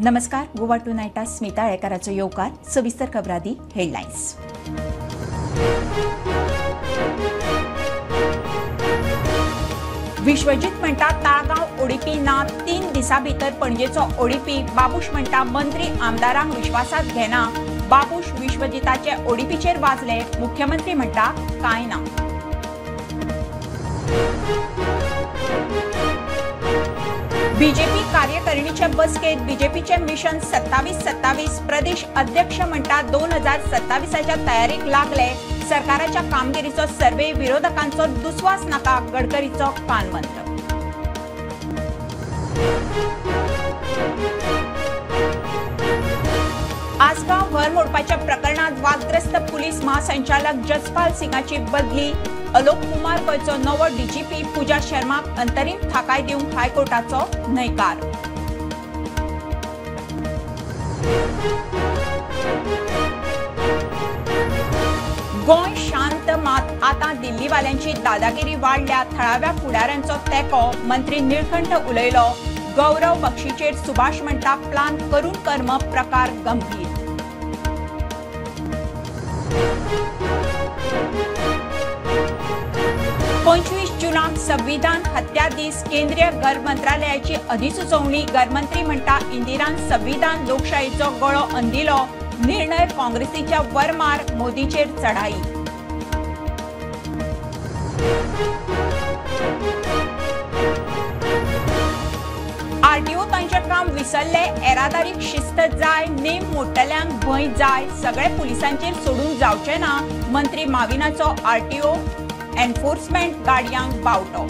नमस्कार, गोवा टू नायटा स्मिता आळेकाराचो येवकार. सविस्तर खबरादी हेडलायन्स. विश्वजीत म्हणटा ताळगांव ओडीपी ना, 3 दिसां भितर पणजेचो ओडीपी. बाबूश म्हणटा मंत्री आमदारांक विश्वासात घेना. बाबूश विश्वजिताचे ओडीपीचेर वाजले, मुख्यमंत्री म्हणटा कांय ना. बीजेपी कार्यकारिणीचे बसकेत बीजेपीचे मिशन 27-27. प्रदेश अध्यक्ष म्हणटा 2027च्या तयारीक लागले. सरकाराच्या कामगिरीचो सर्वे, विरोधकांचो दुस्वास नाका, गडकरीचो कानमंत्र. आसगांव घर मोडपाच्या प्रकरणात वादग्रस्त पुलीस महासंचालक जसपाल सिंगाची बदली. अलोक कुमार गोंयचो नवो डीजीपी. पूजा शर्माक अंतरीम थाकाय दिवंक हायकोर्टाचो न्हयकार. गोंय शांत, मात आतां दिल्लीवाल्यांची दादागिरी वाडल्या. थळाव्या फुडाऱ्यांचो तेंको, मंत्री निळकंठ उलयलो. गौरव बक्षीचेर सुभाष म्हणटा प्लान करून कर्म, प्रकार गंभीर. पंचवीस जूनाक संविधान हत्या दीस. केंद्रीय घर मंत्रालयाची अधिसुचोवणी. घरमंत्री म्हणटा इंदिरान संविधान लोकशाहीचो गळो अंदिलो. निर्णय काँग्रेसीच्या वरमार, मोदीचेर चढाई. आरटीओ तांचें काम विसरले. येरादारीक शिस्त जाय, नेम मोडटल्यांक भंय जाय, सगळे पुलिसांचेर सोडूंक जावचें ना. मंत्री माविनाचो आरटीओ एन्फोर्समेंट गाडयांक बावटो.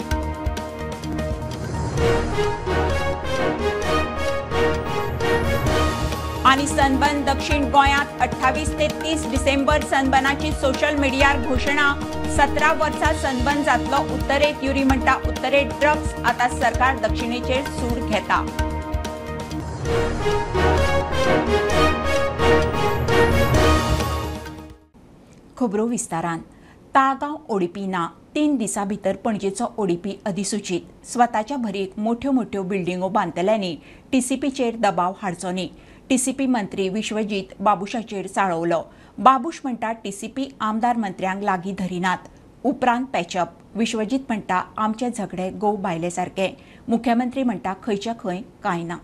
आनी सनबर्न दक्षिण गोंयांत 28 ते 30 डिसेंबर सनबर्नाची सोशल मिडियार घोशणा. 17 वर्सां सनबर्न जातलो उत्तरेत. युरी म्हणटा उत्तरेत ड्रग्स, आतां सरकार दक्षिणेचेर सूड घेता. खबरो विस्तारान. ताळगांव ओडीपी ना, 3 दिसां भितर पणजेचो ओडीपी अधिसूचीत. स्वताच्या भरीक मोठ्यो मोठ्यो बिल्डिंगो बांदतल्यांनी टीसीपीचेर दबाव हाडचो न्ही. टीसीपी मंत्री विश्वजीत बाबूशाचेर चाळवलो. बाबूश म्हणटा टीसीपी आमदार मंत्र्यांक लागीं धरिनात. उपरांत पॅचअप. विश्वजीत म्हणटा आमचें झगडे गोव बायले सारकें. मुख्यमंत्री म्हणटा खंयच्या खंय कांय ना.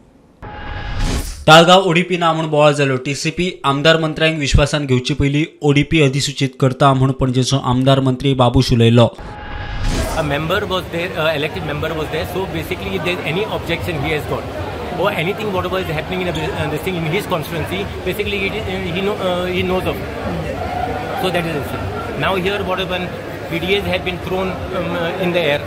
ताळगांव ओडीपी ना म्हूण बोवाळ जालो. टीसीपी आमदार मंत्र्यांक विश्वासान घेवचे पयलीं ओडीपी अधिसूचीत करता म्हूण पणजेचो आमदार मंत्री बाबूश उलयलो. A member was there, elected member was there. So basically, if there is any objection he has got or anything whatever is happening in this thing in his constituency, basically he knows of it. So that is it. Now here whatever PDAs have been thrown in the air.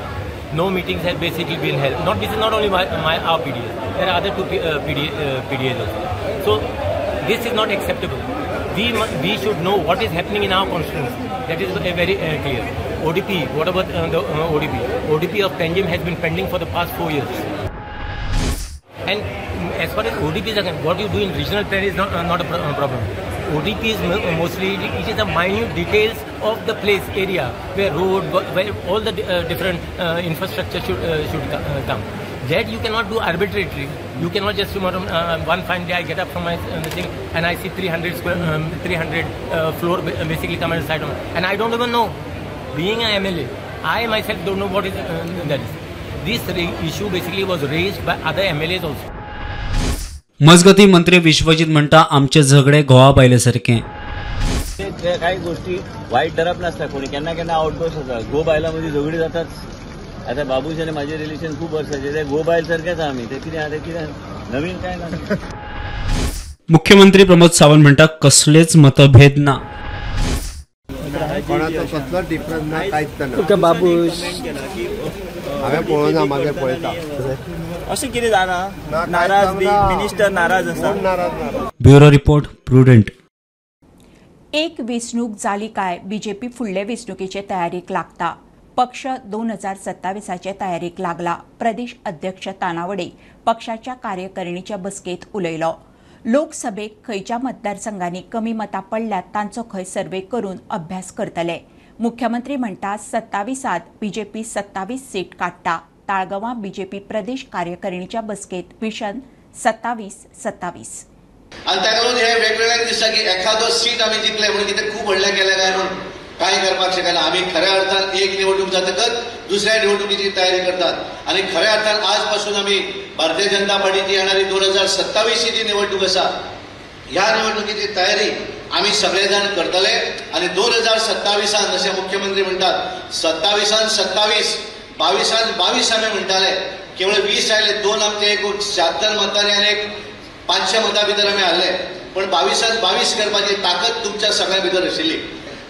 No meetings have basically been held. Not this is not only our PDAs. There are other two PDAs also. So this is not acceptable. We should know what is happening in our constituency. That is very clear. ODP, whatever the ODP of Panjim has been pending for the past 4 years. And as far as ODP is concerned, what you do in regional plan is not a problem. ODP is mostly, it is the minute details of the place area where road, where all the different infrastructure should come. That you cannot do arbitrarily. You cannot just tomorrow one fine day I get up from my thing and I see 300 square, 300 floor basically come and side on, and I don't even know. Being an MLA, I myself don't know what is that is. This issue basically was raised by other MLAs also. मजगती मंत्री विश्वजीत म्हणटा आमचे झगडे गोवा बायले सारखे. काही गोष्टी white धरप नासता कोणी, केन्ना केन्ना आउटबर्स्ट जाता. गो बायलां मदीं झगडी जाताच. आतां बाबूश आनी म्हाजें रिलेशन खूब वर्सांचें, ते गो बायल सारकेच आमी. ते कितें आहा, ते कितें नवीन काय ना. मुख्यमंत्री प्रमोद सावंत म्हणटा कसलेच मतभेद ना. कोणाचो कसलोच डिफरन्स ना, कांयच ना. बाबूश हांवें पळोवना, मागीर पळयता. अशें कितें जालां? नाराज बी मिनिस्टर नाराज आसा. Bureau report, Prudent. एक वेंचणूक जाली काय बीजेपी फुडले वेंचणुकेचे तयारीक लागता. पक्ष 2027चे तयारीक लागला. प्रदेश अध्यक्ष तानावडे पक्षाच्या कार्यकारिणीच्या बसकेत उलयलो. लोकसभेक खंयच्या मतदारसंघांनी कमी मतां पडल्यात तांचो खंय सर्वे करून अभ्यास करतले. मुख्यमंत्री म्हणटा 27त बीजेपी 27 सीट काडटा. ताळगांवां बीजेपी प्रदेश कार्यकारिणीच्या बसकेत मिशन 27 27. आनी ताका लागून हे वेगवेगळ्या दिसता की एखादो सीट आमी जिखले म्हणून कितें खूब व्हडलें केलें काय म्हणून कांय करपाक शकना. आमी खऱ्या अर्थान एक निवडणूक जातकच दुसऱ्या निवडणुकीची तयारी करतात आनी खऱ्या अर्थान आज पासून आमी भारतीय जनता पार्टीची येणारी 2027 जी निवडणूक आसा ह्या निवडणुकीची तयारी आमी सगळे जाण करतले. आनी 2027 जशें मुख्यमंत्री म्हणटात 27 27 22 22 आमी म्हणटाले, केवळ 20 आयले, 2 आमचे एक 76 मतांनी आनी एक 500 मतां भितर आमी हारले, पण 22 22 करपाची ताकद तुमच्या सगळ्यां भितर आशिल्ली.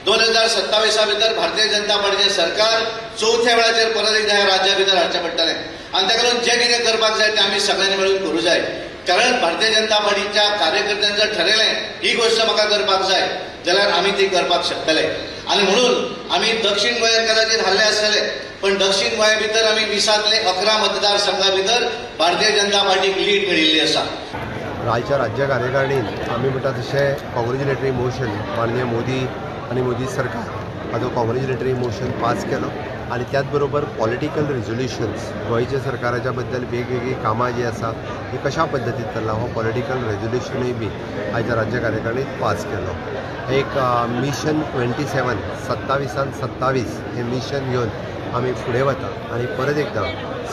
2027 भितर भारतीय जनता पार्टीचें सरकार चवथ्या वेळाचेर परत एकदा ह्या राज्या भितर हाडचें पडटलें आनी ताका लागून जें कितें करपाक जाय तें आमी सगळ्यांनी मेळून करूं जाय, कारण भारतीय जनता पार्टीच्या कार्यकर्त्यांनी जर ठरयलें ही गोश्ट म्हाका करपाक जाय जाल्यार आमी ती करपाक शकतले. आनी म्हणून आमी दक्षिण गोंयांत कदाचित हारले आसतले, पण दक्षिण गोंया भितर आमी 20 11 मतदारसंघा भितर भारतीय जनता पार्टीक लीड मेळिल्ली आसा. आयच्या राज्य कार्यकारिणीन आमी म्हणटा तशें कॉंग्रेच्युलेटरी मोशन माननीय मोदी आनी मोदी सरकार हाचो कॉंग्रेच्युलेटरी मोशन पास केलो आनी त्याच बरोबर पॉलिटिकल रेजोल्युशन्स गोंयच्या सरकाराच्या बद्दल वेगवेगळीं कामां जीं आसा हीं कशा पद्दतीन चल्लां हो पॉलिटिकल रेजोल्युशनूय बी आयच्या राज्य कार्यकारिणीत पास केलो. एक मिशन 27 27 27 हें मिशन घेवन आमी फुडें वता आनी परत एकदां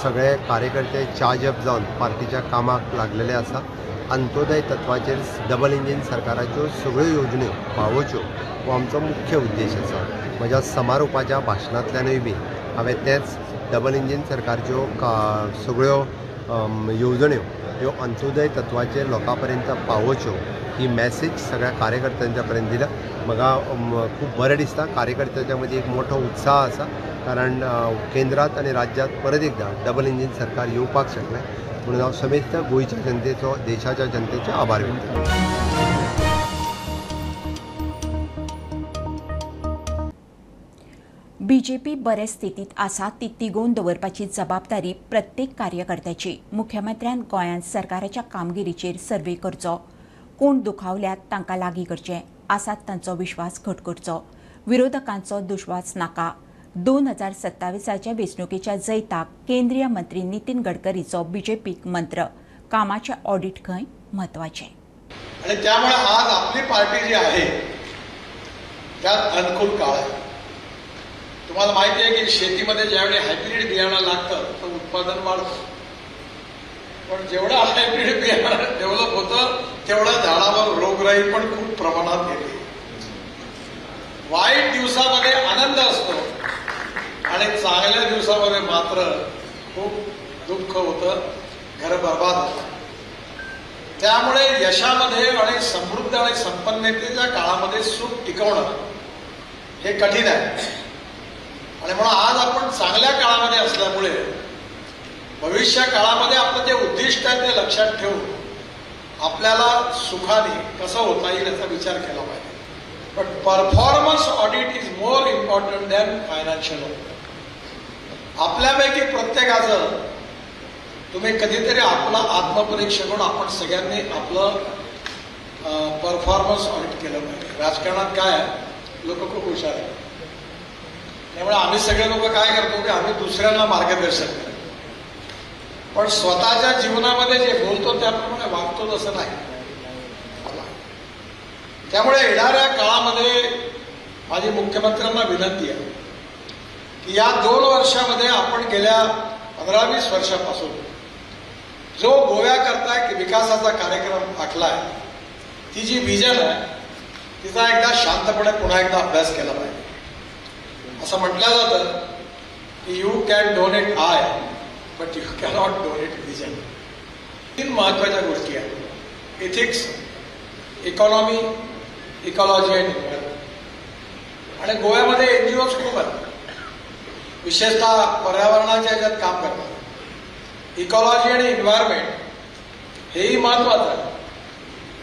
सगळे कार्यकर्ते चार्ज अप जावन पार्टीच्या कामाक लागलेले आसा. अंत्योदय तत्वाचेर डबल इंजीन सरकाराच्यो सगळ्यो योजण्यो पावोवच्यो हो आमचो मुख्य उद्देश आसा. म्हज्या समारोपाच्या भाशणांतल्यानूय बी हांवें तेंच डबल इंजीन सरकारच्यो सगळ्यो येवजण्यो ह्यो अंत्योदय तत्वाचेर लोकां पर्यंत पावोवच्यो ही मॅसेज सगळ्या कार्यकर्त्यांच्या पर्यंत दिल्या. म्हाका खूब बरें दिसता, कार्यकर्त्यांच्या मदीं एक मोठो उत्साह आसा, कारण केंद्रांत आनी राज्यांत परत एकदां डबल इंजीन सरकार येवपाक शकलें म्हणून हांव समेस्त गोंयच्या जनतेचो, देशाच्या जनतेचे आभार व्यक्त करता. बीजेपी बरे स्थितींत आसा ती तिगोवन दवरपाची जबाबदारी प्रत्येक कार्यकर्त्याची. मुख्यमंत्र्यान गोंयांत सरकाराच्या कामगिरीचेर सर्वे करचो, कोण दुखावल्यात तांकां लागीं करचें, आसात तांचो विश्वास घट करचो, विरोधकांचो दुस्वास नाका. 2027 वेंचणुकेच्या जैताक केंद्रीय मंत्री नितीन गडकरीचो बीजेपीक मंत्र, कामाचें ऑडिट खंय म्हत्वाचें. आणि त्यामुळे आज आपली पार्टी जी आहे त्यात अनुकूल काळ आहे. तुम्हाला माहिती आहे की शेतीमध्ये ज्यावेळी हायब्रीड बियाणं लागतं तर उत्पादन वाढतं, पण जेवढं हायब्रीड बियाणं डेव्हलप होतं तेवढं झाडावर रोगराई पण खूप प्रमाणात येते. वाईट दिवसामध्ये आनंद असतो आणि चांगल्या दिवसामध्ये मात्र खूप दुःख होतं, घर बर्बाद होतं. त्यामुळे यशामध्ये आणि समृद्ध आणि संपन्नतेच्या काळामध्ये सुख टिकवणं हे कठीण आहे. आणि म्हणून आज आपण चांगल्या काळामध्ये असल्यामुळे भविष्य काळामध्ये आपलं जे उद्दिष्ट आहे ते लक्षात ठेवून आपल्याला सुखाने कसं होता येईल याचा विचार केला पाहिजे. पण performance audit is more important than financial audit. आपल्यापैकी प्रत्येकाचं तुम्ही कधीतरी आपलं आत्मपरीक्षण करून आपण सगळ्यांनी आपलं परफॉर्मन्स ऑडिट केलं पाहिजे. राजकारणात काय लोक खूप हुशार आहेत, त्यामुळे आम्ही सगळे लोक काय करतो की आम्ही दुसऱ्यांना मार्गदर्शन करतो, पण स्वतःच्या जीवनामध्ये जे बोलतो त्याप्रमाणे वागतो तसं नाही. त्यामुळे येणाऱ्या काळामध्ये माझी मुख्यमंत्र्यांना विनंती आहे की या 2 वर्षामध्ये आपण गेल्या 15-20 वर्षापासून जो गोव्याकरता की विकासाचा कार्यक्रम आखला आहे, ती जी विजन आहे तिचा एकदा शांतपणे पुन्हा एकदा अभ्यास केला पाहिजे. असं म्हटलं जातं की you can donate eye but you cannot donate vision. 3 महत्त्वाच्या गोष्टी आहेत, इथिक्स, इकॉनॉमी, इकॉलॉजी आणि एन्व्हायरमेंट. आणि गोव्यामध्ये NGOज खूप आहेत, विशेषतः पर्यावरणाच्या ह्याच्यात काम करतात. इकॉलॉजी आणि एन्व्हायरमेंट हेही महत्त्वाचं आहे.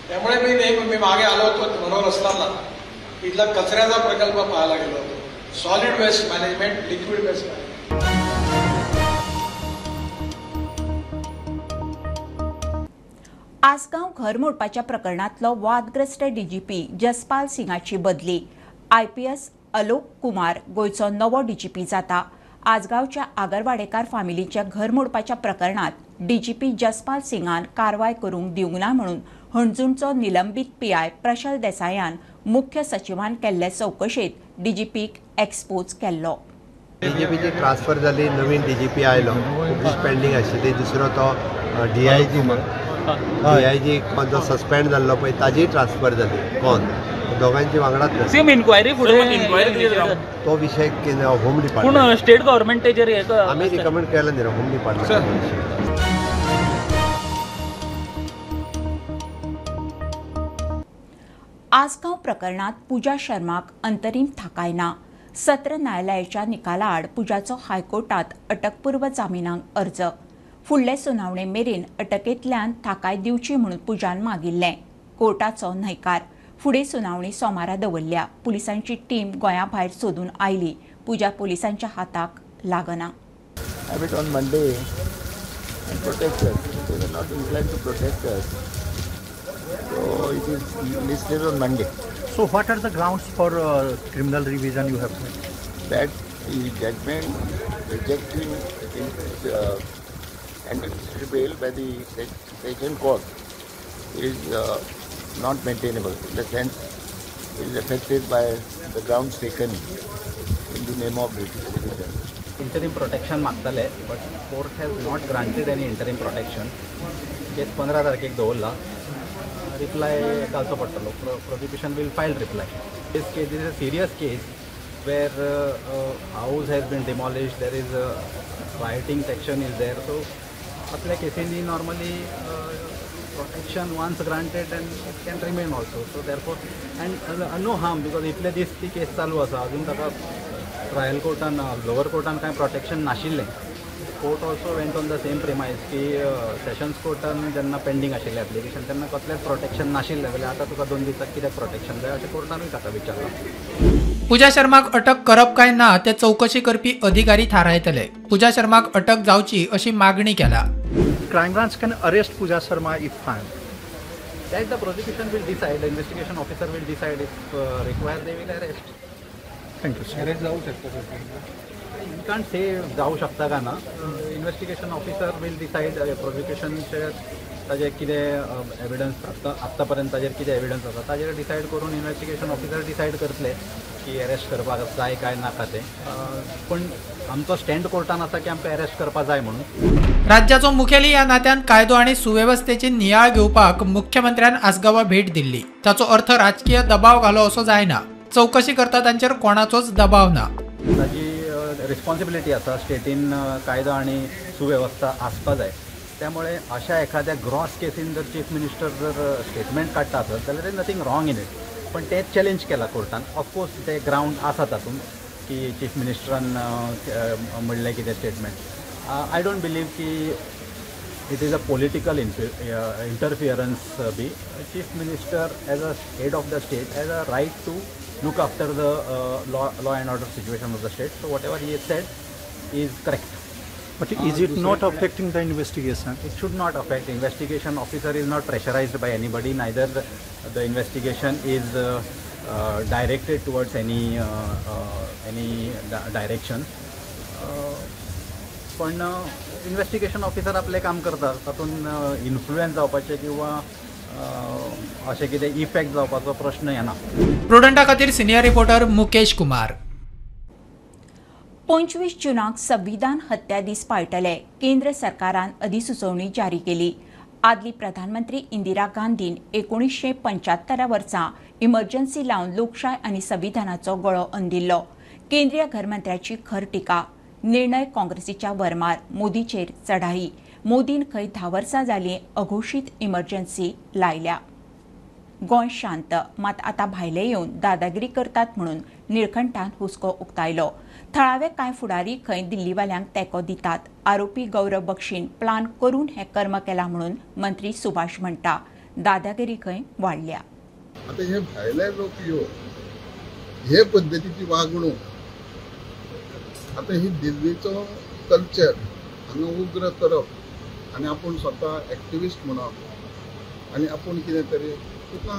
त्यामुळे मी नेहमी मागे आलो होतो बरोबर असताना इथला कचऱ्याचा प्रकल्प पाहायला गेलो होतो, solid waste management, liquid waste management. Assagao घर मोडपाच्या प्रकरणातलो वादग्रस्त डीजीपी जसपाल सिंगाची बदली, IPS Alok Kumar गोंयचो नवो डीजीपी जाता. आसगांवच्या आगरवाडेकार फामिलीच्या घर मोडपाच्या प्रकरणात डीजीपी जसपाल सिंगान कारवाय करूंक दिवंक ना म्हणून हणजूणचो निलंबीत पीआय प्रशल देसायान मुख्य सचिवान केल्ले चवकशेंत डीजीपीक एक्सपोज केल्लो. डीजीपीची ट्रान्सफर जाली, नवीन डीजीपी आयलो, खूब पेंडींग आशिल्ली. दुसरो तो डीआयजी डीआयजी कोण जो सस्पेंड जाल्लो पळय ताजी ट्रान्सफर जाली. कोण दोगांची वांगडाच सेम इन्क्वायरी फुडें तो विशय होम डिपार्टमेंट स्टेट गव्हर्मेंटाचेर आमी रिकमेंड केला न्ही होम डिपार्टमेंट. आसगांव प्रकरणात पूजा शर्माक अंतरीम थाकाय ना. सत्र न्यायालयाच्या निकालाआड पूजाचो हायकोर्टात अटकपूर्व जामिनाक अर्ज. फुडले सुनावणे मेरेन अटकेंतल्यान थाकाय दिवची म्हणून पूजान मागिल्लें. कोर्टाचो न्हयकार. फुडें सुनावणी सोमारा दवरल्या. पुलिसांची टीम गोंया भायर सोदून आयली. पूजा पुलिसांच्या हाताक लागना. So it is listed on Monday. So what are the grounds for criminal revision you have made? That the judgment rejecting anticipatory bail by the session court is not maintainable. In the sense, it is affected by the grounds taken in the name of revision. Interim protection मागताले, but court has not granted any interim protection. Case 15 तारखेक दवरला. Reply घालचो पडटलो. Prosecution will file reply. This case is a serious case where house has been demolished, there is rioting section is there. So असल्या केसींनी normally protection once granted and it can remain also. So therefore and no harm because इतले दीस ती केस चालू आसा, अजून ताका trial कोर्टान lower कोर्टान कांय protection नाशिल्लें. Court also went on the same premise की सेशन्स कोर्टान जेन्ना पेंडींग आशिल्लें एप्लिकेशन तेन्ना कसलेंच प्रोटेक्शन नाशिल्लें, जाल्यार आतां तुका 2 दिसांक कित्याक प्रोटेक्शन जाय अशें कोर्टानूय ताका विचारलां. पूजा शर्माक अटक करप काय ना ते चवकशी करपी अधिकारी थारायतले. पूजा शर्माक अटक जावची अशी मागणी केल्या. Crime branch can arrest Pooja Sharma if found. That the prosecution will decide, the investigation officer will decide if required they will arrest. Thank you sir. Arrest जाऊ शकता sir? You can't say जाऊ शकता का ना. Investigation officer will decide. प्रोसिक्युशनचे ताजे कितें evidence आतां पर्यंत ताजेर कितें एविडन्स आसा ताजेर डिसायड करून इन्व्हेस्टिगेशन ऑफिसर डिसायड करतले की अरेस्ट करपाक जाय काय नाका तें. पूण आमचो स्टँड कोर्टान आसा की आमकां अरेस्ट करपाक जाय म्हणून. राज्याचो मुखेली ह्या नात्यान कायदो आनी सुवेवस्थेची नियाळ घेवपाक मुख्यमंत्र्यान आसगांवां भेट दिल्ली. ताचो अर्थ राजकीय दबाव घालो असो जायना. चवकशी करता तांचेर कोणाचोच दबाव ना. ताजी रिस्पॉन्सिबिलिटी आसा स्टेटीन कायदो आनी सुवेवस्था आसपा जाय. त्यामुळे अशा एखाद्या ग्रॉस केसीन जर चीफ मिनिस्टर जर स्टेटमेंट काडटा आसत जाल्यार there nothing wrong in it. पण तें चॅलेंज केलां कोर्टान. ऑफकोर्स ते ग्रावंड आसा तातूंत की चीफ मिनिस्टरान म्हणलें कितें स्टेटमेंट. I don't believe की it is a political interference B. Chief minister as a head of the state has a right to look after the law and order situation of the state. So whatever he has said is correct. But is it not affecting the investigation? It should not affect. Investigation officer is not pressurized by anybody. Neither the investigation is directed towards any direction. पण investigation officer आपलें काम करता, तातूंत influence जावपाचें किंवा अशें कितें effect जावपाचो प्रश्न येना. प्रुडंटा खातीर सिनियर रिपोर्टर मुकेश कुमार. 25 जूनाक संविधान हत्या दीस पाळटले. केंद्र सरकारान अधिसुचोवणी जारी केली. आदली प्रधानमंत्री इंदिरा गांधीन 1975 वर्सा इमर्जन्सी लावन लोकशाय आनी संविधानाचो गळो अंदिल्लो. केंद्रीय घरमंत्र्याची खर टिका. निर्णय काँग्रेसीच्या वर्मार, मोदीचेर चढाई. मोदीन खंय 10 वर्सां जालीं अघोशीत इमर्जन्सी लायल्या. गोंय शांत, मात आतां भायले येवन दादागिरी करतात म्हणून निळकंठान हुस्को उक्तायलो. थळावे कांय फुडारी खंय दिल्लीवाल्यांक तेंको दितात. आरोपी गौरव बक्षीन प्लान करून हें कर्म केलां म्हणून मंत्री सुभाष म्हणटा. दादागिरी खंय वाडल्या. आतां हे भायले लोक येवन हे पद्दतीची वागणूक आतां ही दिल्लीचो कल्चर हांगा उग्र करप आनी आपूण स्वता एक्टिविस्ट म्हणप आनी आपूण कितें तरी तुका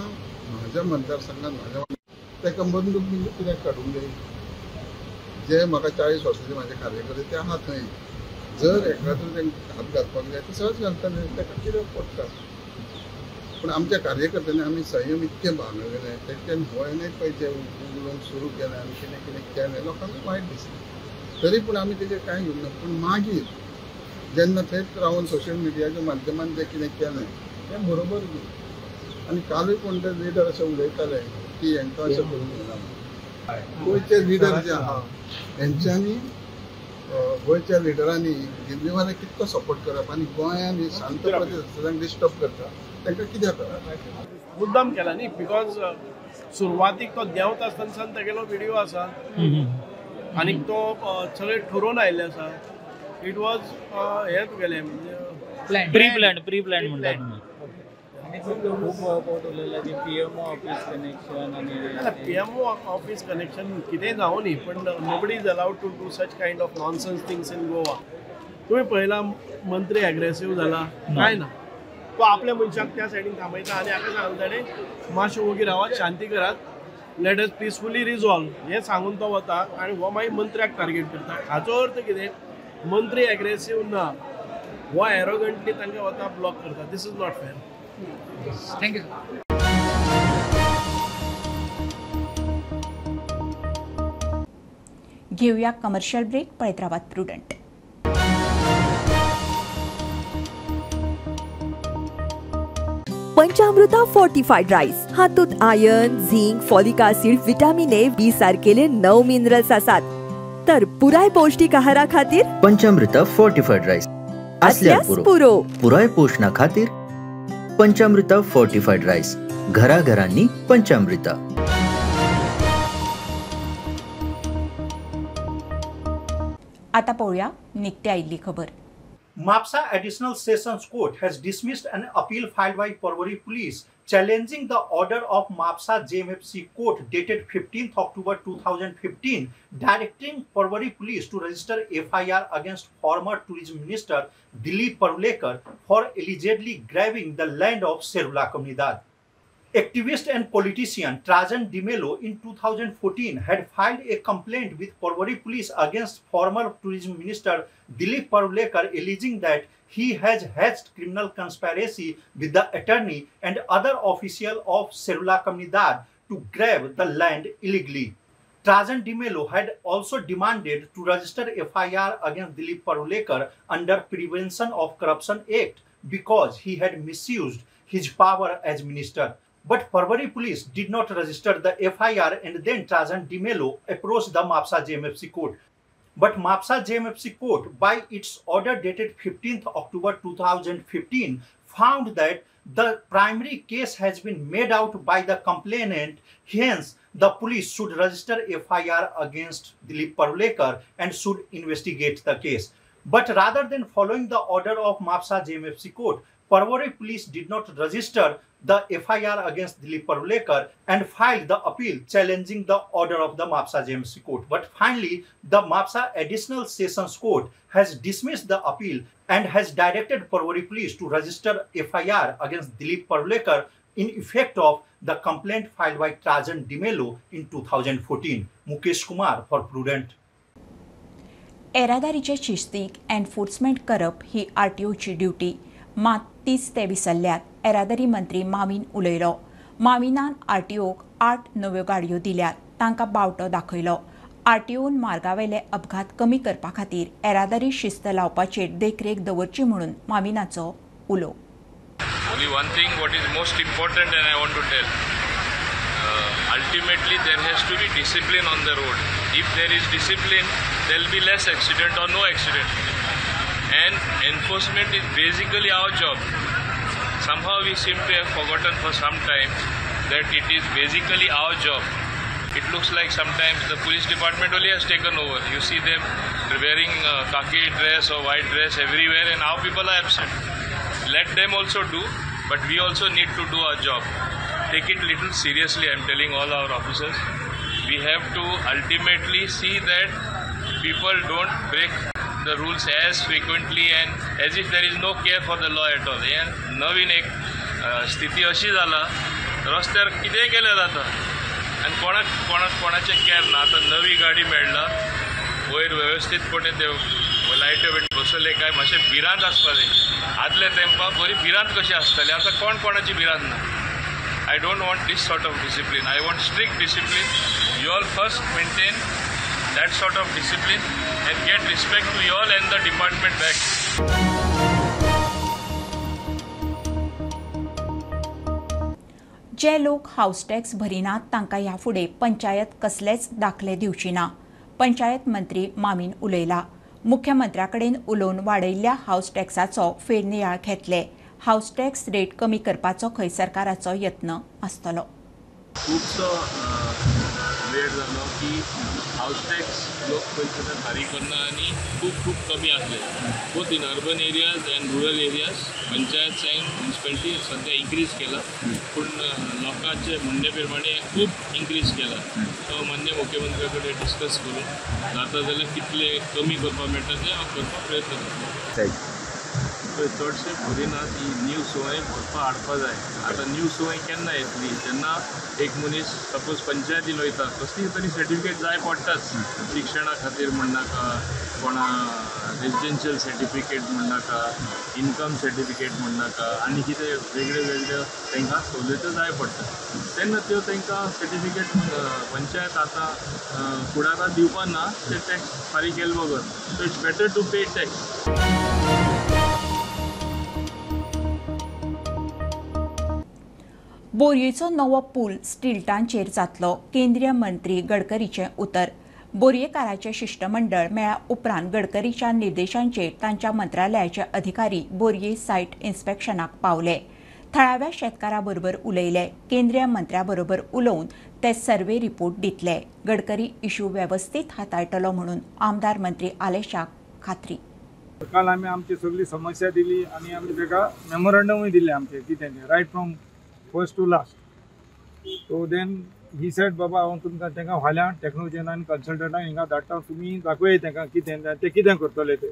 म्हाज्या मतदारसंघात म्हाज्या ताका बंदूक बिंदूक कित्याक काडूंक जाय. जे म्हाका 40 वर्सांचे म्हाजे कार्यकर्ते ते आहा थंय जर एखादो तांकां हात घालपाक जाय ते सहज घालताले, ताका कित्याक पडटा. पूण आमच्या कार्यकर्त्यांनी आमी संयम इतकें बाळगलें, तेंच्यांनी होय न्हय पळय जें उलोवंक सुरू केलें आनी कितें कितें केलें, लोकांक वायट दिसलें. तरी पूण आमी तेजेर कांय घेवंक ना. पूण मागीर जेन्ना थंयच रावन सोशल मिडियाच्या माध्यमान जें कितें केलें तें बरोबर न्ही. आनी कालूय कोण ते लिडर अशें उलयताले की हेंकां अशें करूंक येना. गोंयचे लिडर जे आहा हेंच्यांनी, गोंयच्या लिडरांनी दिल्लीवाले कितको सपोर्ट करप आनी गोंयान ही शांत प्रदेश डिस्टर्ब करता, तांकां कित्याक करप? मुद्दाम केला न्ही, because सुरवातीक तो देंवता आसतना तेगेलो व्हिडियो आसा आनी तो सगळें ठरोवन आयिल्लें आसा. It was हें तुगेलें प्री प्लॅन, प्री प्लॅन म्हणटा तुमी. खूब उलयला की पीएमओ ऑफिस कनेक्शन आनी पीएमओ ऑफिस कनेक्शन कितेंय जावं न्ही, पण nobody is allowed to do such kind of nonsense things in Goa. तुमी पळयला मंत्री एग्रेसीव जाला काय ना, तो आपल्या मनशाक त्या सायडीन थांबयता आनी हाका सांगता ताणें मातशें ओगी रावात, शांती करात, let us peacefully resolve हें सांगून तो वता आनी हो मागीर मंत्र्याक टार्गेट करता. हाचो अर्थ कितें, मंत्री एग्रेसीव ना, हो एरोगंटली तांकां वता ब्लॉक करता. This is not fair. Thank you. घेऊया कमर्शियल ब्रेक. पळयत रावात प्रुडंट. पंचामृता फोर्टिफाईड राईस हातूंत iron, zinc, folic acid, vitamin A, B सारकेले 9 minerals आसात. तर पुराय पौष्टिक आहारा खातीर पंचामृता फोर्टिफाईड राईस असल्यार पुरो. पुराय पोषणा खातीर पंचामृता फोर्टिफाईड राईस, घराघरांनी पंचामृता. आता पळोवया निकती आयिल्ली खबर. Mapsa Additional Sessions Court has dismissed an appeal filed by Porvorim Police challenging the order of Mapsa JMFC Court dated 15th October 2015 directing Porvorim Police to register FIR against former Tourism Minister Dilip Parulekar for allegedly grabbing the land of Serula Comunidade. Activist and politician Trajan D'Mello in 2014 had filed a complaint with Porvorim Police against former Tourism Minister Dilip Parulekar, alleging that he has hatched criminal conspiracy with the attorney and other official of Serula Comunidade to grab the land illegally. Trajan D'Mello had also demanded to register FIR against Dilip Parulekar under Prevention of Corruption Act because he had misused his power as minister. But Porvorim Police did not register the FIR, and then Trajan D'Mello approached the Mapsa JMFC court. But Mapsa JMFC court, by its order dated 15th October 2015, found that the primary case has been made out by the complainant, hence the police should register FIR against Dilip Parulekar and should investigate the case. But rather than following the order of Mapsa JMFC court, Porvorim Police did not register the FIR against Dilip Parulekar and filed the appeal challenging the order of the Mapsa JMFC court. But finally, the Mapsa Additional Sessions Court has dismissed the appeal and has directed Porvorim Police to register FIR against Dilip Parulekar in effect of the complaint filed by Trajan D'Mello in 2014. Mukesh Kumar for Prudent. येरादारीचे शिस्तीक enforcement करप ही आरटीओची duty, मात तीच ते विसरल्यात. येरादारी मंत्री मावीन उलयलो. माविनान आरटीओक 8 नव्यो गाडयो दिल्यात, तांकां बावटो दाखयलो. आरटीओन मार्गावेले अपघात कमी करपा खातीर येरादारी शिस्त लावपाचेर देखरेख दवरची म्हणून माविनाचो उलो. Only one thing what is most important and I want to tell, ultimately there has to be discipline on the road. If there is discipline, there will be less accident or no accident. And enforcement is basically our job. Somehow we seem to have forgotten for some time that it is basically our job. It looks like sometimes the police department only has taken over. You see them wearing khaki dress or white dress everywhere, and our people are absent. Let them also do, but we also need to do our job. Take it little seriously, I am telling all our officers. We have to ultimately see that people don't break the rules as frequently and as if there is no care for the law at all. हे नवीन एक स्थिती अशी जाला, रस्त्यार कितेंय केलें जाता आनी कोणाक कोणाक कोणाचें केअर ना. आतां नवी गाडी मेळ्ळा, वयर वेवस्थीतपणे ते लायट्यो बीन बसयले काय मातशें भिरांत आसपा जाय. आदले तेंपा बरी भिरांत कशी आसताली, आतां कोण कोणाची भिरांत ना. I don't want this sort of discipline. I want strict discipline. You all first maintain that sort of discipline and get respect to you all and the department back. जे लोक हावस टॅक्स भरिनात तांकां ह्या फुडें पंचायत कसलेच दाखले दिवची ना, पंचायत मंत्री मामीन उलयला. मुख्यमंत्र्या कडेन उलोवन वाडयल्ल्या हावस टॅक्साचो फेरनियाळ घेतले. हावस टॅक्स रेट कमी करपाचो खंय सरकाराचो यत्न आसतलो. खुबसो वेळ जालो की हावस टॅक्स लोक पयशे फारीक करना आनी खूब खूब कमी आसले, both in urban areas and rural areas. Panchayat and municipality सद्या इन्क्रीज केला, पूण लोकांचे म्हणणे प्रमाणे खूब इन्क्रीज केला. सो मान्य मुख्यमंत्र्या कडेन डिस्कस करून जाता जाल्यार कितले कमी करपाक मेळटा तें हांव करपाक प्रयत्न करतलो. पळय चडशे भरिना ती न्यू संवय भरपा हाडपा जाय. आतां न्यू संवय केन्ना येतली, जेन्ना एक मनीस सपोज पंचायतीन वयता, कसली तरी सर्टिफिकेट जाय पडटाच, शिक्षणा खातीर म्हणनाका, कोणा रेजिडेन्शियल सर्टिफिकेट म्हणनाका, इनकम सर्टिफिकेट म्हणनाका, आनी कितें वेगळे वेगळे तांकां सवलत्यो जाय पडटा. तेन्ना त्यो तांकां सर्टिफिकेट पंचायत आतां फुडाराक दिवपा ना, ते टॅक्स फारीक केले बगर. So it's better to pay tax. बोरयेचो नवो पूल स्टिल्टांचेर जातलो, केंद्रीय मंत्री गडकरीचें उतर. बोरयेकाराचें शिश्टमंडळ मेळ्ळ्या उपरांत गडकरीच्या निर्देशांचेर तांच्या मंत्रालयाचे अधिकारी बोरये सायट इन्स्पेक्शनाक पावले. थळाव्या शेतकारां बरोबर उलयले. केंद्रीय मंत्र्या बरोबर उलोवन ते सर्वे रिपोर्ट दितले. गडकरी इशू वेवस्थीत हाताळटलो म्हणून आमदार मंत्री आलेशाक खात्री. काल आमी आमची सगळी समस्या दिली आनी आमी ताका मेमोरंडमूय दिलें आमचें कितें तें, right from first to last. So then he said, बाबा हांव तुमकां तांकां फाल्यां टॅक्नोलॉजीन आनी कन्सल्टंटांक हिंगा धाडटा, तुमी दाखोवया तांकां कितें तें कितें करतले ते.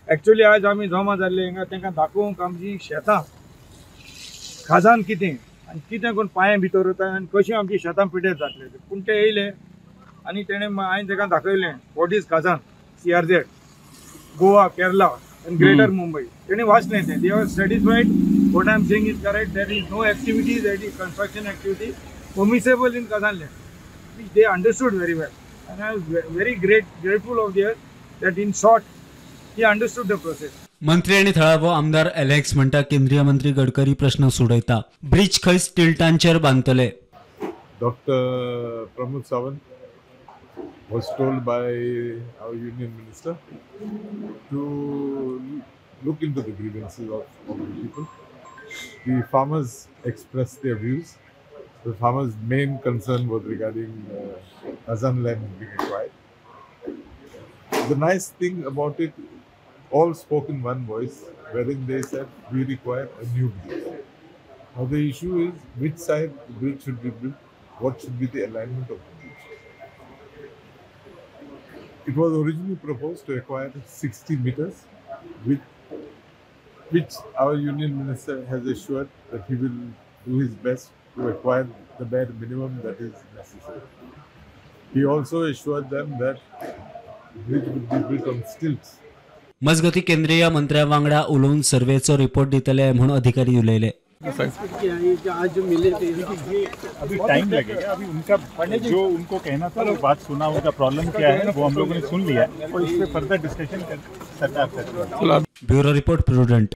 एक्चुअली आज आमी जमा जाल्ले हिंगा तांकां दाखोवंक आमची शेतां खाजान कितें आनी कितें करून पांये भितर वता आनी कशीं आमची शेतां पिड्यार जातले ते. पूण ते येयले आनी तेणें हांवें तांकां दाखयलें what is khazan, CRZ, Goa, Kerala and greater Mumbai. तेणें वाचलें तें. They are satisfied. What I am saying is correct. There is no activity, that is construction activity permissible in Kazan land, which they understood very well. And I was very grateful of theirs that in short, he understood the process. मंत्री आनी थळावो आमदार Alex म्हणटा केंद्रीय मंत्री गडकरी प्रश्न सोडयता. Bridge खंय स्टिल्टांचेर बांदतले. Doctor Pramod Sawant was told by our union minister to look into the grievances of the people. The farmers expressed their views. The farmers' main concern was regarding Khazan land being acquired. The nice thing about it, all spoke in one voice, wherein they said, we require a new bridge. Now the issue is which side the bridge should be built, what should be the alignment of the bridge. It was originally proposed to acquire 60 meters, which our union minister has assured that he will do his best to acquire the bare minimum that is necessary. He also assured them that the bridge would be built on stilts. मजगती केंद्रीय मंत्र्या वांगडा उलोवन सर्वेचो report दितले म्हणून अधिकारी उलयले. आज मिले अभी टाइम लगेगा, अभी उनका जो उनको कहना था वो बात सुना, उनका प्रॉब्लम क्या है वो हम लोगों ने सुन लिया है और इस पे फर्दर डिस्कशन कर सरकार से. Bureau report, Prudent.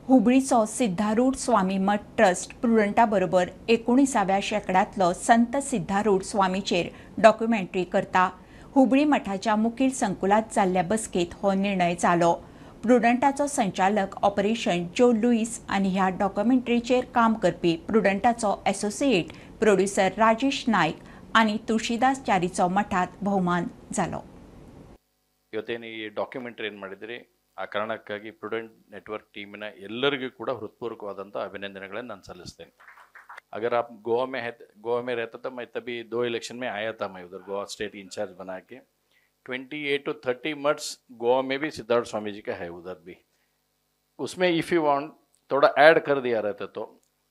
हुबळीचो सिद्धारूढ स्वामी मठ ट्रस्ट प्रुडंटा बरोबर 19व्या शेंकड्यांतलो संत सिद्धारूढ स्वामीचेर डॉक्युमेंटरी करता. हुबळी मठाच्या मुखेल संकुलांत जाल्ल्या बसकेंत हो निर्णय जालो. प्रुडंटाचो संचालक ऑपरेशन जो लुईस आनी ह्या डॉक्युमेंटरीचेर काम करपी प्रुडंटाचो एसोसिएट प्रोड्युसर राजेश नायक आनी तुळशीदास च्यारीचो मठांत भोवमान जालो. ಇವತ್ತೇನು ಈ ಡಾಕ್ಯುಮೆಂಟ್ರಿ ಏನು ಮಾಡಿದ್ರಿ ಆ ಕಾರಣಕ್ಕಾಗಿ ಪ್ರುಡೆಂಟ್ ನೆಟ್ವರ್ಕ್ ಟೀಮಿನ ಎಲ್ಲರಿಗೂ ಕೂಡ ಹೃತ್ಪೂರ್ವಕವಾದಂಥ ಅಭಿನಂದನೆಗಳನ್ನು ನಾನು ಸಲ್ಲಿಸ್ತೇನೆ. अगर आप गोवा में है, गोवा में रहता था मैं, तभी 2 इलेक्शन में आया था मैं उधर, गोवा स्टेट इंचार्ज बना के 28 to 30 मठ्स गोवा में भी सिद्धार्थ स्वामी जी का है उधर भी. उसमें if you want थोड़ा ऐड कर दिया रहता तो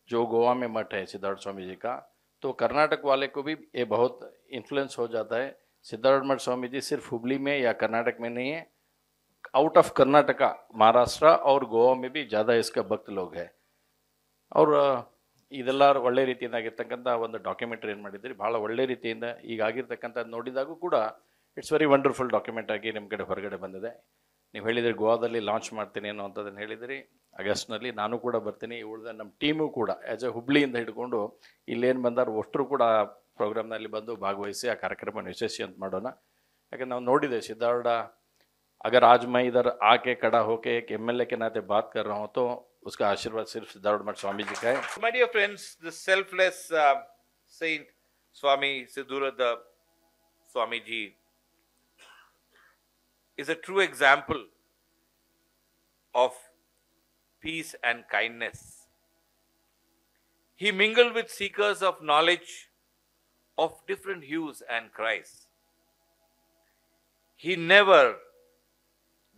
जो गोवा में मठ है सिद्धार्थ स्वामी जी का, तो कर्नाटक वाले को भी ये बहुत इन्फ्लुएंस हो जाता है. सिद्धार्थ मठ स्वामी जी सिर्फ हुबली में या कर्नाटक में नहीं है, आउट ऑफ कर्नाटका, महाराष्ट्र और गोवा में भी ज़्यादा इसका भक्त लोग है. और ಇದೆಲ್ಲ ಒಳ್ಳೆ ರೀತಿಯಿಂದ ಆಗಿರ್ತಕ್ಕಂಥ ಒಂದು ಡಾಕ್ಯುಮೆಂಟ್ರಿ ಏನು ಮಾಡಿದ್ರಿ, ಭಾಳ ಒಳ್ಳೆ ರೀತಿಯಿಂದ ಈಗ ಆಗಿರ್ತಕ್ಕಂಥ ನೋಡಿದಾಗೂ ಕೂಡ it's very wonderful document ಆಗಿ ನಿಮ್ಮ ಕಡೆ ಹೊರಗಡೆ ಬಂದಿದೆ. ನೀವು ಹೇಳಿದ್ರಿ ಗೋವಾದಲ್ಲಿ ಲಾಂಚ್ ಮಾಡ್ತೀನಿ ಅನ್ನೋವಂಥದ್ದನ್ನು ಹೇಳಿದಿರಿ. ಆಗಸ್ಟ್ನಲ್ಲಿ ನಾನು ಕೂಡ ಬರ್ತೀನಿ, ಉಳಿದ ನಮ್ಮ ಟೀಮು ಕೂಡ ಆ್ಯಸ್ ಎ ಹುಬ್ಳಿಯಿಂದ ಹಿಡ್ಕೊಂಡು ಇಲ್ಲೇನು ಬಂದಾರು ಅಷ್ಟರು ಕೂಡ ಆ ಪ್ರೋಗ್ರಾಮ್ನಲ್ಲಿ ಬಂದು ಭಾಗವಹಿಸಿ ಆ ಕಾರ್ಯಕ್ರಮವನ್ನು ಯಶಸ್ವಿ ಅಂತ ಮಾಡೋಣ. ಯಾಕಂದ್ರೆ ನಾವು ನೋಡಿದೆ ಸಿದ್ಧಾರೂಢ अगर आज मैं इधर आके खड़ा होके एक एमएलए के नाते बात कर रहा हूँ तो उसका आशीर्वाद सिर्फ सिद्धारूढ़ मठ स्वामी जी का है. My dear friends, the selfless saint Swami Siddharudha Swami ji is a true example of peace and kindness. He mingled with seekers of knowledge of different hues and cries. He never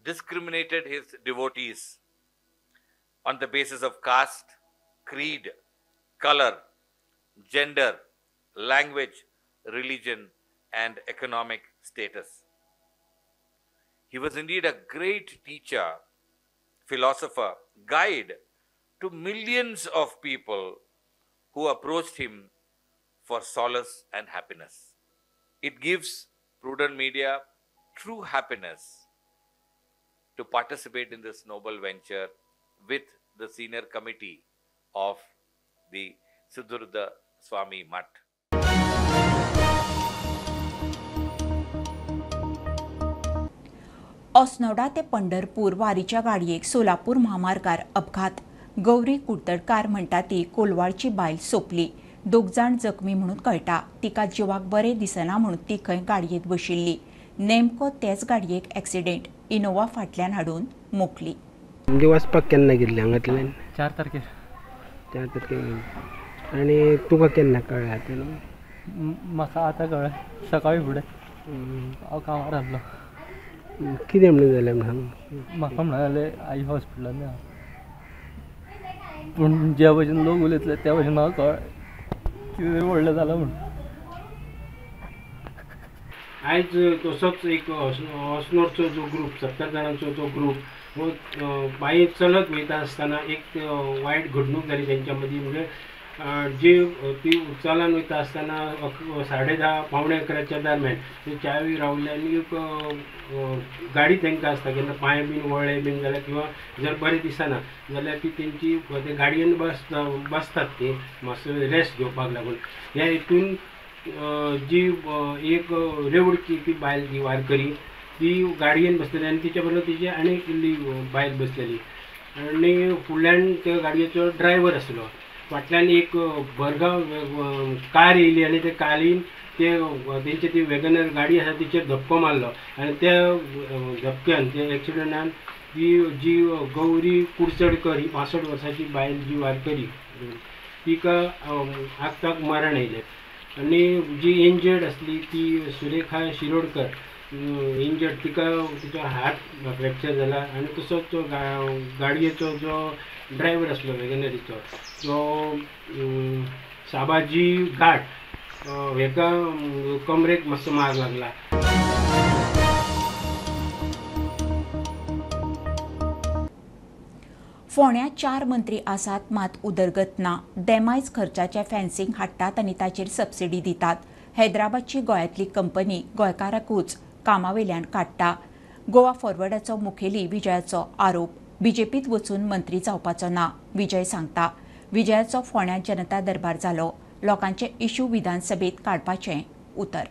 discriminated his devotees on the basis of caste, creed, color, gender, language, religion, and economic status. He was indeed a great teacher, philosopher, guide to millions of people who approached him for solace and happiness. It gives Prudent Media true happiness to participate in this noble venture with the senior committee of the Siddharudha Swami Mutt. Assonora ते पंढरपूर वारीच्या गाडयेक सोलापूर म्हामार्गार अपघात. गौरी कुडतडकार म्हणटा ती कोलवाळची बायल सोंपली. दोग जाण जखमी म्हणून कळटा. तिका जिवाक बरें दिसना म्हणून ती खंय गाडयेंत बशिल्ली. नेमको तेच गाडयेक एक्सिडेंट. इनोवा फाटल्यान हाडून मोखली. म्हणजे वचपाक केन्ना गेल्ली हांगांतल्यान? 4 तारखेर. 4 तारखेर. आनी तुका केन्ना कळ्ळें आतां? म्हाका आतां कळ्ळें, सकाळीं फुडें. हांव कामार आसलो. कितें म्हणून जालें म्हणून सांग? म्हाका म्हणून जालें आई हॉस्पिटलान आहा, पूण ज्या भशेन लोक उलयतले त्या भशेन म्हाका कळ्ळें कितें तरी व्हडलें जालां म्हणून. आयज तसोच एक अस्नोडचो जो ग्रूप 70 जाणांचो जो ग्रूप हो पांयें चलत वयता आसतना एक वायट घडणूक जाली तेंच्या मदीं. म्हणजे जी ती चलान वयता आसतना 10:30 10:45 दरम्यान ते चावी रावले आनी एक गाडी तांकां आसता केन्ना पांय बीन वळ्ळे बीन जाल्यार किंवा जर बरें दिसना जाल्यार ती तेंची ते गाडयेन बसतात ती मातसो रेस्ट घेवपाक लागून. ह्या हितून जी एक रेवडची ती बायल ती वारकरी ती गाडयेन बसलेली आनी तिच्या बरोबर तिची आनी इल्ली बायल बसलेली आनी फुडल्यान त्या गाडयेचो ड्रायव्हर आसलो. फाटल्यान एक भरगांव कार येयली आनी ते कारीन ते तेंची ती वेगनर गाडी आसा तिचेर धपको मारलो आनी त्या धपक्यान त्या एक्सिडंटान ती जी गौरी कुडचडकर ही 65 वर्सांची बायल जी वारकरी तिका आगताक मरण आयलें. आनी जी इंजर्ड आसली ती सुरेखा शिरोडकर इंजर्ड, तिका तिचो हात फ्रॅक्चर जाला आनी तसोच तो गाडयेचो जो ड्रायव्हर आसलो वेगनरीचो तो साबाजी घाट हेका कमरेक मातसो मार लागला. फोंड्या 4 मंत्री आसात मात उदरगत ना. देमायज खर्चाचे फेन्सिंग हाडटात आनी ताचेर सबसिडी दितात. हैदराबादची गोंयांतली कंपनी गोंयकाराकूच कामावेल्यान काडटा. गोवा फॉरवर्डाचो मुखेली विजयाचो आरोप. बीजेपीत वचून मंत्री जावपाचो ना, विजय सांगता. विजयाचो फोंड्या जनता दरबार जालो. लोकांचे इश्यू विधानसभेत काडपाचें उतर.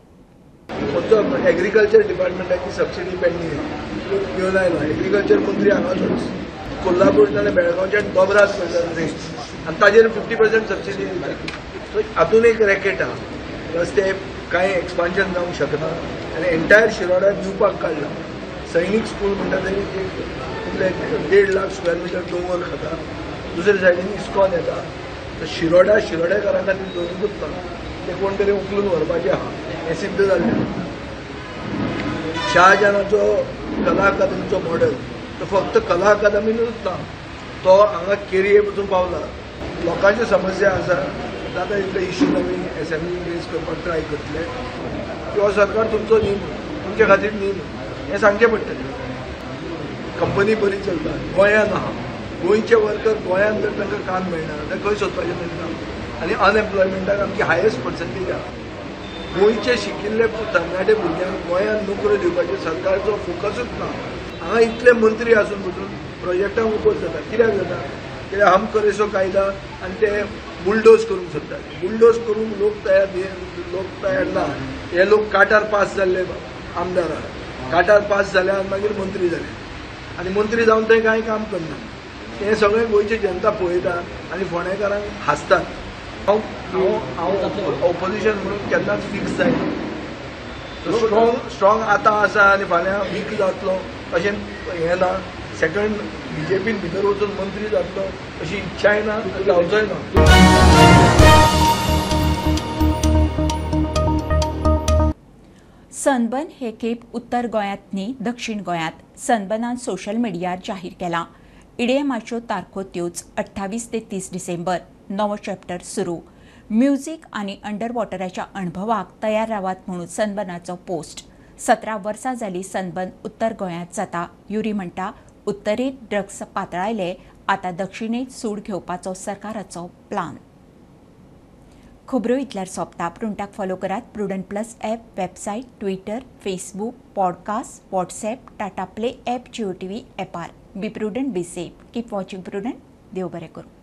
एग्रीकल्चर डिपार्टमेंटाची सबसिडी पेंडींग घेवन आयलो. एग्रीकल्चर मंत्री हांगाचोच, कोल्हापूर जाल्यार बेळगांवच्यान दोबरात करतात रेट आनी ताजेर 50% सबसिडी दिता. सो हातून एक रॅकेट आहा. रस्ते कांय एक्सपान्शन जावंक शकना आनी एंटायर शिरोड्याक दिवपाक काडला. सैनीक स्कूल म्हणटा तरी एक 1.5 लाख स्क्वेअर मिटर दोंगर खाता, दुसरे सायडीन इस्कॉन येता. तर शिरोडा शिरोडेकारां खातीर दवरूंकूच ना, ते कोण तरी उखलून व्हरपाचें आहा हें सिद्ध जाल्लें. शाहजहानाचो कला अकादमीचो मॉडल तो फक्त कला अकादमीनूच ना, तो हांगा केरये पसून पावला. लोकांच्यो समस्या आसा, जाता तितले इश्यू नवीन एसेंब्ली रेज करपाक ट्राय करतले. किंवा सरकार तुमचो न्ही म्हणून, तुमचे खातीर न्ही म्हणून हें सांगचें पडटलें. कंपनी बरी चलता. गोंयांत आहा, गोंयचे वर्कर गोंयांत जर तांकां काम मेळना जाल्यार खंय सोदपाचें तांकां? आनी अनएम्प्लॉयमेंटाक आमची हायस्ट पर्संटेज आहा. गोंयचे शिकिल्ले तरणाटे भुरग्यांक गोंयांत नोकऱ्यो दिवपाचें सरकारचो फोकसूच ना. हांगा इतले मंत्री आसून पसून प्रोजेक्टांक ओपोज जाता. कित्याक जाता? कित्याक हम करेसो कायदा आनी ते बुलडोज करूंक सोदतात. बुलडोज करूंक लोक तयार ना. हे लोक काटार पास जाल्ले आमदार आहा, काटार पास जाले आनी मागीर मंत्री जाले आनी मंत्री जावन ते कांय काम करना. हें सगळें गोंयची जनता पळयता आनी फोंडेकारांक हांसतात. हांव हांव ऑपोजिशन म्हणून केन्नाच फिक्स जायना. स्ट्रॉंग आतां आसा आनी फाल्यां वीक जातलो अशें हें ना. सेकंड बीजेपीन भितर वचून मंत्री जातलो अशी इच्छाय ना, जावचोय ना. सनबर्न हे खेप उत्तर गोंयांत न्ही दक्षिण गोंयांत सनबर्नान सोशल मिडियार जाहीर केलां. ईडीएमाच्यो तारखो त्योच 28 ते 30 डिसेंबर. नवो चॅप्टर सुरू. म्युझिक आनी अंडर वॉटराच्या अणभवाक तयार रावात म्हणून सनबर्नाचो पोस्ट. 17 वर्सां जाली सनबर्न उत्तर गोंयांत जाता. युरी म्हणटा उत्तरेंत ड्रग्स पातळायले, आतां दक्षिणेंत सूड घेवपाचो सरकाराचो प्लान. खबरो इतल्यार सोंपता. प्रुडंटाक फॉलो करात Prudent plus app, website, Twitter, Facebook, podcast, WhatsApp, Tata play app, Jio TV ॲपार. Be prudent, be safe, keep watching Prudent. देव बरें करूं.